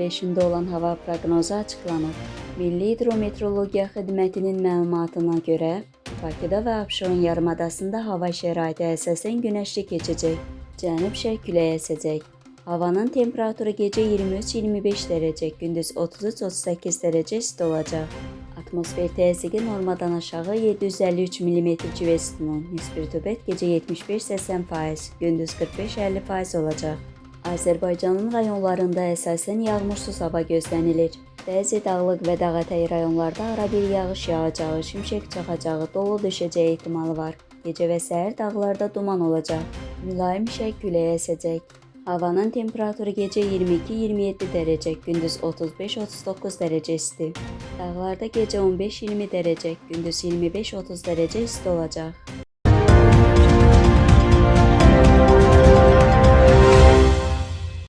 25-də olan hava proqnozu açıqlanıb. Milli Hidrometeorologiya Xidmətinin məlumatına görə, Bakıda və Abşeron yarımadasında hava şəraiti əsasən günəşli keçəcək. Cənub-şərq küləyi əsəcək. Havanın temperaturu gecə 23-25 dərəcə, gündüz 33-38 dərəcə isti olacaq. Atmosfer təzyiqi normadan aşağı 753 mm civə sütunu, nisbi rütubət gecə 75-80%, gündüz 45-50% olacaq. Azərbaycanın rayonlarında əsasən yağmursuz hava gözlənilir. Bəzi dağlıq və dağətəyi rayonlarda arabir yağış yağacağı, şimşək çaxacağı, dolu düşəcəyi ehtimalı var. Gecə və səhər dağlarda duman olacaq. Mülayim şərq küləyi əsəcək. Havanın temperaturu gecə 22-27 dərəcə, gündüz 35-39 dərəcə isti. Dağlarda gecə 15-20 dərəcə, gündüz 25-30 dərəcə isti olacaq.